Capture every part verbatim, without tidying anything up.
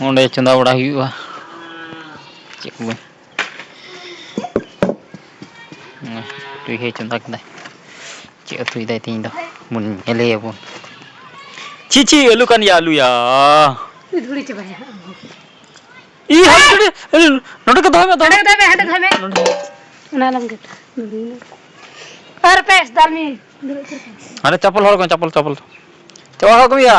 ᱚᱸᱰᱮ ᱪᱚᱸᱫᱟ ᱵᱟᱲᱟ ᱦᱩᱭᱩᱜᱼᱟ᱾ ᱪᱮᱫ ᱠᱚ ᱵᱟᱹᱧ ᱱᱚᱜᱼᱚᱭ ᱴᱩᱭ ᱦᱚᱸᱭ ᱪᱚᱸᱫᱟ ᱠᱮᱫᱟᱭ᱾ ᱪᱮᱫ ᱩᱛᱩᱭ ᱫᱟᱭ ᱛᱮᱦᱮᱧ ᱫᱚ? ᱵᱚᱱ ᱧᱮᱞᱮᱭᱟᱵᱚᱱ᱾ ᱪᱮᱫ ᱪᱮᱫ ᱟᱹᱞᱩ ᱠᱟᱱ ᱜᱮᱭᱟ? ᱟᱹᱞᱩᱭᱟ᱾ ᱫᱷᱩᱲᱤ ᱪᱟᱵᱟᱭᱟ ᱦᱟᱸᱜ᱾ ᱤ, ᱦᱟᱸᱰᱮ, ᱦᱟᱸᱰᱮ, ᱱᱚᱰᱮ ᱠᱚ ᱫᱚᱦᱚᱭ ᱢᱮ, ᱫᱚᱦᱚᱭ ᱦᱟᱸᱰᱮ ᱢᱮ᱾ ᱫᱚᱦᱚᱭ ᱢᱮ, ᱦᱟᱸᱰᱮ ᱫᱚᱦᱚᱭ ᱢᱮ᱾ ᱱᱚᱰᱮ᱾ ᱚᱱᱟ ᱟᱞᱚᱢ ᱜᱮᱫᱟ᱾ ᱟᱨ ᱯᱮᱥ ᱫᱟᱞᱢᱤ᱾ ᱦᱟᱸᱰᱮ ᱪᱟᱯᱚᱞ ᱦᱚᱲ ᱠᱚ, ᱪᱟᱯᱚᱞ, ᱪᱟᱯᱚᱞ᱾ ᱪᱟᱵᱟ ᱠᱟᱜ ᱠᱚ ᱭᱟ᱾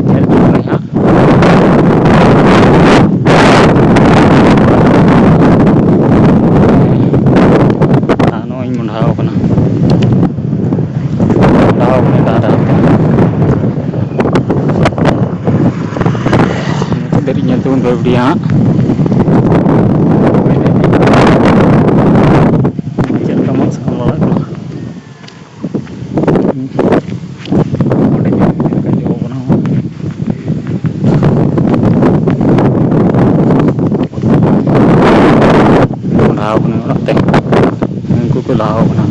ᱧᱮᱞ ᱦᱚᱪᱚ ᱠᱚᱣᱟᱧ ᱦᱟᱸᱜ᱾ ᱟᱨ ᱱᱚᱜᱼᱚᱭ ᱤᱧ ᱢᱚᱸᱰᱷᱟᱣ ᱠᱟᱱᱟ, ᱢᱚᱸᱰᱷᱟᱣ ᱠᱟᱱᱟ ᱰᱟᱦᱟᱨ ᱰᱟᱦᱟᱨ ᱛᱮ᱾ ᱢᱩᱪᱟᱹᱫ ᱫᱷᱟᱹᱨᱤᱡ ᱧᱮᱞ ᱛᱟᱵᱚᱱ ᱯᱮ video ᱦᱟᱸᱜ᱾ ᱪᱮᱫ ᱞᱮᱠᱟ ᱢᱚᱡᱽ ᱥᱟᱠᱟᱢ ᱞᱟᱲᱟᱜ ᱠᱟᱱᱟ᱾ ᱚᱸᱰᱮ ᱧᱮᱞ ᱢᱮ ᱪᱮᱫ ᱞᱮᱠᱟ ᱡᱚ ᱠᱟᱱᱟ᱾ ᱞᱟᱦᱟᱣ ᱠᱟᱱᱟ ᱚᱲᱟᱜ ᱛᱮ, ᱩᱱᱠᱩ ᱠᱚ ᱞᱟᱦᱟᱣ ᱠᱟᱱᱟ᱾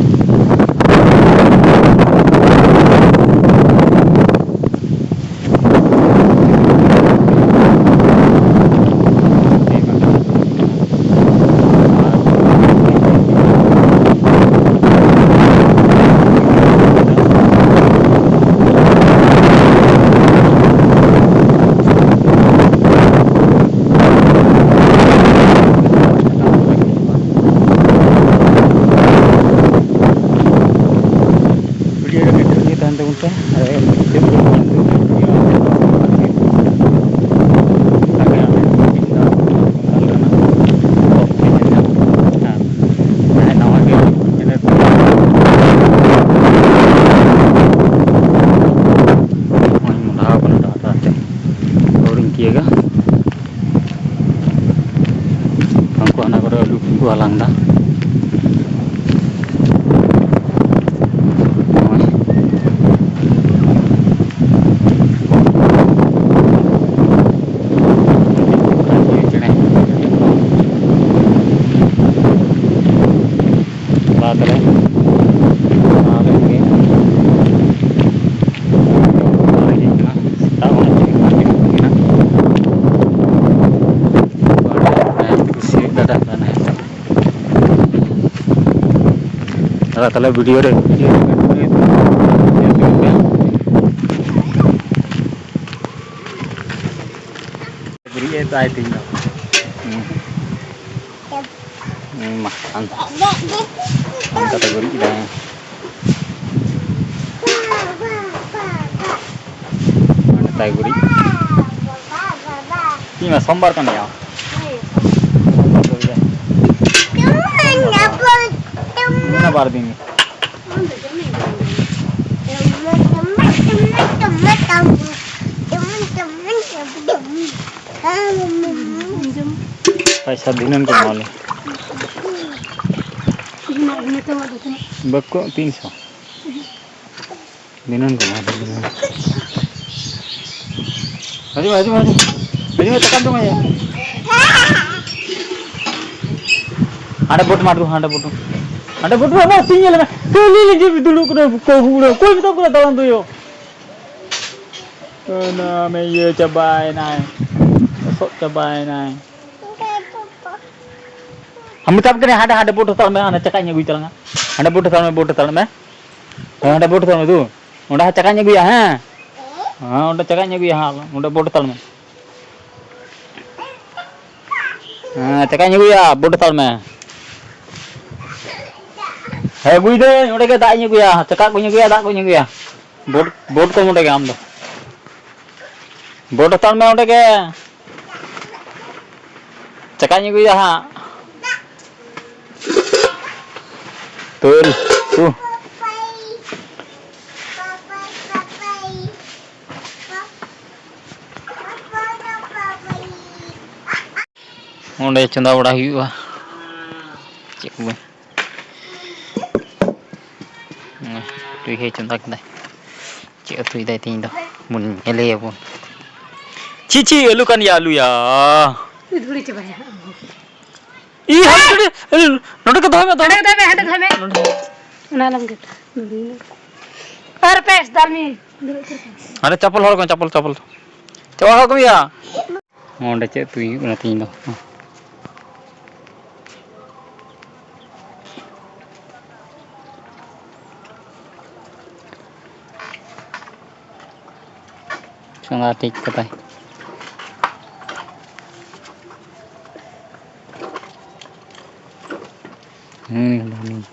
video ᱫᱚ ᱱᱤᱛᱚᱜ ᱜᱮ ᱛᱟᱦᱮᱱ ᱛᱟᱵᱚᱱ ᱯᱮ᱾ ᱟᱨ ᱢᱩᱪᱟᱹᱫ ᱨᱮ ᱧᱮᱞ ᱛᱟᱵᱚᱱ ᱯᱮ᱾ ᱚᱱᱠᱟ ᱜᱮ ᱟᱞᱮ ᱢᱤᱫ ᱫᱤᱱ ᱫᱚ ᱥᱟᱱᱛᱟᱲ ᱨᱮᱱᱟᱜ ᱚᱞ ᱪᱤᱠᱤ ᱨᱮᱱᱟᱜ᱾ ᱟᱨ ᱡᱟᱦᱟᱸᱭ ᱱᱟᱣᱟ ᱜᱮ ᱪᱮᱱᱮᱞ ᱠᱚ ᱱᱚᱜᱼᱚᱭ ᱢᱚᱸᱰᱷᱟᱣ ᱠᱟᱱᱟ ᱰᱟᱦᱟᱨ ᱰᱟᱦᱟᱨ ᱛᱮ᱾ ᱟᱹᱣᱨᱤᱧ ᱛᱤᱭᱟᱹᱜᱟ᱾ ᱩᱱᱠᱩ ᱦᱟᱱᱟ ᱠᱚᱨᱮ ᱟᱹᱞᱩ ᱠᱚᱠᱚ ᱦᱟᱞᱟᱝ ᱮᱫᱟ᱾ ᱛᱟᱦᱞᱮ ᱟᱵᱮᱱ ᱜᱮ ᱥᱮᱛᱟᱜ ᱠᱷᱚᱱᱟᱜ ᱪᱮᱫ ᱞᱮᱠᱟ ᱧᱮᱞᱚᱜ ᱠᱟᱱᱟ? ᱠᱩᱥᱤᱭᱟᱜ ᱫᱟᱫᱟ ᱠᱟᱱᱟᱭ᱾ ᱫᱟᱫᱟ, ᱛᱟᱦᱞᱮ ᱵᱷᱤᱰᱤᱭᱳ ᱨᱮ, ᱵᱷᱤᱰᱤᱭᱳ ᱨᱮ ᱜᱩᱨᱤᱡ ᱮ ᱛᱟᱭ ᱛᱤᱧ ᱫᱚ᱾ ᱦᱩᱸ᱾ ᱦᱩᱸ, ᱢᱟ, ᱟᱢ, ᱟᱢ ᱠᱟᱛᱮ ᱜᱩᱨᱤᱡ ᱠᱮᱫᱟᱭ᱾ ᱱᱮᱛᱟᱭ ᱜᱩᱨᱤᱡ᱾ ᱤᱧ ᱢᱟ ᱥᱳᱢᱵᱟᱨ ᱠᱟᱱ ᱜᱮᱭᱟ᱾ ᱚᱱᱟ ᱵᱟᱨ ᱫᱤᱱ᱾ ᱯᱚᱭᱥᱟ ᱫᱷᱤᱱᱟᱹᱱ ᱠᱚ ᱮᱢᱟ ᱞᱮ᱾ ᱵᱟᱠᱚ ᱛᱤᱱᱥᱚ᱾ ᱫᱷᱤᱱᱟᱹᱱ ᱠᱚ ᱮᱢᱟ ᱞᱮ, ᱫᱷᱤᱱᱟᱹᱱ᱾ ᱦᱤᱡᱩᱜ ᱢᱮ, ᱦᱤᱡᱩᱜ ᱢᱮ, ᱦᱤᱡᱩᱜ ᱢᱮ᱾ ᱦᱤᱡᱩᱜ ᱢᱮ, ᱛᱟᱠᱟᱢ ᱡᱚᱢ ᱟᱭᱟ᱾ ᱦᱟᱸᱰᱮ ᱵᱳᱴ ᱢᱟᱨ ᱫᱩ, ᱦᱟᱸᱰᱮ ᱵᱳᱴ᱾ ᱦᱟᱸᱰᱮ ᱵᱳᱴ ᱢᱟᱨ, ᱛᱤᱧ ᱧᱮᱞ ᱢᱮ᱾ ᱛᱚ, ᱞᱤ, ᱞᱤ, ᱡᱤᱵ ᱫᱩᱲᱩᱵ ᱠᱟᱱᱟ, ᱠᱚ ᱦᱩᱲᱟᱹ, ᱚᱠᱚᱭ ᱢᱮᱛᱟᱢ ᱠᱟᱱᱟ ᱫᱟᱬᱟᱱ ᱫᱚᱭᱳ? ᱚᱱᱟ ᱢᱮ ᱤᱭᱟᱹ ᱪᱟᱵᱟᱭᱮᱱᱟᱭ, ᱞᱚᱥᱚᱫ ᱪᱟᱵᱟᱭᱮᱱᱟᱭ᱾ ᱟᱢ ᱢᱮᱛᱟᱢ ᱠᱟᱹᱱᱟᱹᱧ, ᱦᱟᱸᱰᱮ, ᱦᱟᱸᱰᱮ ᱵᱳᱴ ᱦᱟᱛᱟᱲ ᱢᱮ, ᱦᱟᱸᱰᱮ ᱪᱟᱠᱟᱧ ᱟᱹᱜᱩᱭ ᱛᱟᱞᱟᱝᱟ᱾ ᱦᱟᱸᱰᱮ ᱵᱳᱴ ᱦᱟᱛᱟᱲ ᱢᱮ, ᱵᱳᱴ ᱦᱟᱛᱟᱲ ᱢᱮ᱾ ᱦᱮᱸ, ᱦᱟᱸᱰᱮ ᱵᱳᱴ ᱦᱟᱛᱟᱲ ᱢᱮ ᱫᱩ᱾ ᱚᱸᱰᱮ ᱦᱟᱸᱜ ᱪᱟᱠᱟᱧ ᱟᱹᱜᱩᱭᱟ, ᱦᱮᱸ? ᱦᱮᱸ, ᱚᱸᱰᱮ ᱪᱟᱠᱟᱧ ᱟᱹᱜᱩᱭᱟ ᱦᱟᱸᱜ, ᱚᱸᱰᱮ ᱵᱳᱴ ᱦᱟᱛᱟᱲ ᱢᱮ᱾ ᱦᱮᱸ, ᱪᱟᱠᱟᱧ ᱟᱹᱜᱩᱭᱟ, ᱵᱳᱴ ᱦᱟᱛᱟᱲ ᱢᱮ᱾ ᱦᱮᱸ, ᱟᱹᱜᱩᱭ ᱫᱟᱹᱧ, ᱚᱸᱰᱮ ᱜᱮ ᱫᱟᱜ ᱤᱧ ᱟᱹᱜᱩᱭᱟ, ᱪᱟᱠᱟ ᱠᱚᱧ ᱟᱹᱜᱩᱭᱟ, ᱫᱟᱜ ᱠᱚᱧ ᱟᱹᱜᱩᱭᱟ᱾ ᱵᱳᱴ, ᱵᱳᱴ ᱠᱚ ᱚᱸᱰᱮ ᱜᱮ ᱟᱢ ᱫᱚ᱾ ᱵᱳᱴ ᱦᱟᱛᱟᱲ ᱢᱮ ᱚᱸᱰᱮ ᱜᱮ᱾ ᱪᱟᱠᱟᱧ ᱟᱹᱜᱩᱭᱟ ᱦᱟᱸᱜ᱾ ᱛᱩᱞ, ᱛᱩ᱾ ᱚᱸᱰᱮ ᱪᱚᱸᱫᱟ ᱵᱟᱲᱟ ᱦᱩᱭᱩᱜᱼᱟ᱾ ᱪᱮᱫ ᱠᱚ ᱵᱟᱝ᱾ ᱱᱚᱜᱼᱚᱭ ᱴᱩᱭ ᱦᱚᱸᱭ ᱪᱚᱸᱫᱟ ᱠᱮᱫᱟᱭ᱾ ᱪᱮᱫ ᱩᱛᱩᱭᱮᱫᱟᱭ ᱛᱮᱦᱮᱧ ᱫᱚ? ᱵᱚᱱ ᱧᱮᱞᱮᱭᱟᱵᱚᱱ᱾ ᱪᱮᱫ, ᱪᱮᱫ ᱟᱹᱞᱩ ᱠᱟᱱ ᱜᱮᱭᱟ, ᱟᱹᱞᱩᱭᱟ? ᱫᱷᱩᱲᱤ ᱪᱟᱵᱟᱭᱟ᱾ ᱤ ᱦᱟᱹᱱᱠᱩ ᱱᱚᱰᱮ ᱠᱚ ᱫᱚᱦᱚᱭ ᱢᱮ, ᱫᱚᱦᱚᱭ ᱦᱟᱸᱰᱮ ᱢᱮ᱾ ᱫᱚᱦᱚᱭ ᱢᱮ, ᱦᱟᱸᱰᱮ ᱫᱚᱦᱚᱭ ᱢᱮ᱾ ᱱᱚᱰᱮ᱾ ᱚᱱᱟ ᱟᱞᱚᱢ ᱜᱮᱫ᱾ ᱟᱨ ᱯᱮᱥ ᱫᱟᱞᱢᱤ᱾ ᱦᱟᱱᱮ ᱪᱟᱯᱚᱞ ᱦᱚᱲ ᱠᱚ, ᱪᱟᱯᱚᱞ, ᱪᱟᱯᱚᱞ᱾ ᱪᱟᱯᱚᱞ ᱦᱚᱲ ᱠᱚ ᱭᱟ᱾ ᱚᱸᱰᱮ ᱪᱮᱫ ᱩᱛᱩ ᱦᱩᱭᱩᱜ ᱠᱟᱱᱟ ᱛᱤᱦᱤᱧ ᱫᱚ? ᱪᱚᱸᱫᱟ ᱴᱷᱤᱠ ᱠᱟᱫᱟᱭ᱾ ᱦᱩᱸ, ᱫᱷᱟᱹᱱᱤ᱾